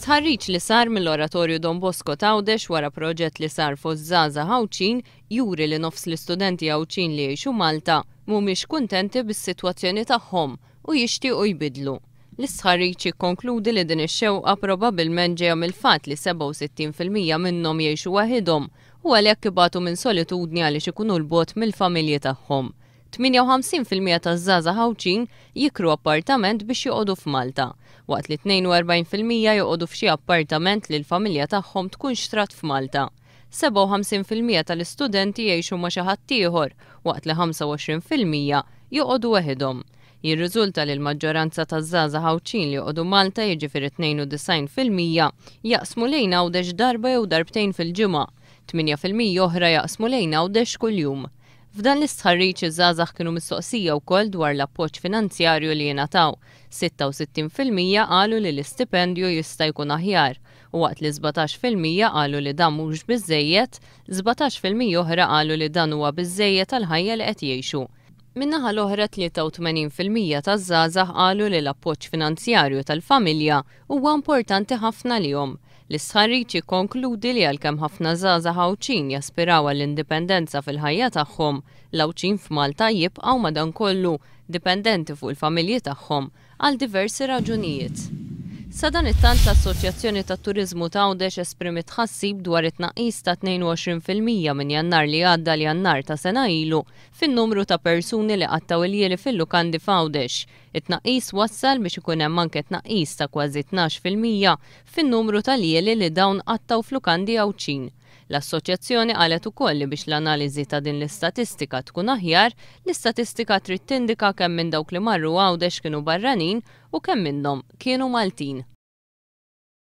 Stħarriġ li sar mill-Oratorju Don Bosco t'Għawdex wara proġett li sar fost żgħażagħ Għawdxin juri li nofs l-istudenti Għawdxin li jgħixu Malta mhumiex kuntenti bis-sitwazzjoni tagħhom u jixtiequ jbiddlu. L-istħarriġ jikkonkludi li din ix-xewqa probabbilment ġejja mill-fatt li 67% minnhom jgħixu waħidhom u għalhekk ibatu minn solitudni għaliex ikunu 'l bogħod mill-familji tagħhom. 58% taż-żgħażagħ Għawdxin jikru appartament biex joqogħdu f'Malta, waqt li 42% joqogħdu f'xi appartament li l-familja tagħhom tkun xtrat f'Malta. 57% tal-istudenti jgħixu ma' xi ħaddieħor, waqt li 25% joqogħdu weħidhom. Jirriżulta li l-maġġoranza taż-żgħażagħ Għawdxin li joqogħdu Malta, jiġifieri 92%, jaqsmu lejn Għawdex darba jew darbtejn fil-ġimgħa. 8% oħra jaqsmu lejn Għawdex kuljum. F'dan l-istħarriġ iż-żgħażagħ kienu mistoqsija wkoll dwar l-appoġġ finanzjarju li jingħataw. 66% qalu li l-istipendju jista' jkun aħjar u waqt li 17% qalu li dan mhux biżżejjed, 17% oħra qalu li dan huwa biżżejjed għall-ħajja li qed jgħixu. Min-naħa l-oħra 83% taż-żgħażagħ qalu li l-appoġġ finanzjarju tal-familja huwa importanti ħafna lihom. L-istħarriġ jikkonkludi li għalkemm ħafna żgħażagħ Għawdxin jaspiraw għall-indipendenza fil-ħajja tagħhom, l-Għawdxin f'Malta jibqgħu madankollu dipendenti fuq il-familji tagħhom għal diversi raġunijiet. Sadanittant l-Assoċjazzjoni tat-Turiżmu t'Għawdex esprimiet tħassib dwar it-tnaqqis ta' 22% minn Jannar li għadda għal Jannar ta' sena ilu fin-numru ta' persuni li qattgħu iljieli fil-lukandi f'Għawdex. It-tnaqqis wassal biex ikun hemm anke tnaqqis ta' kważi 12% fin-numru ta' ljieli li dawn qattgħu f'lukandi Għawdxin. L-Assoċjazzjoni qalet ukoll li biex l-analiżi ta' din l-istatistika tkun aħjar, l-istatistika trid tindika kemm minn dawk li marru Għawdex kienu barranin u kemm minnhom kienu Maltin.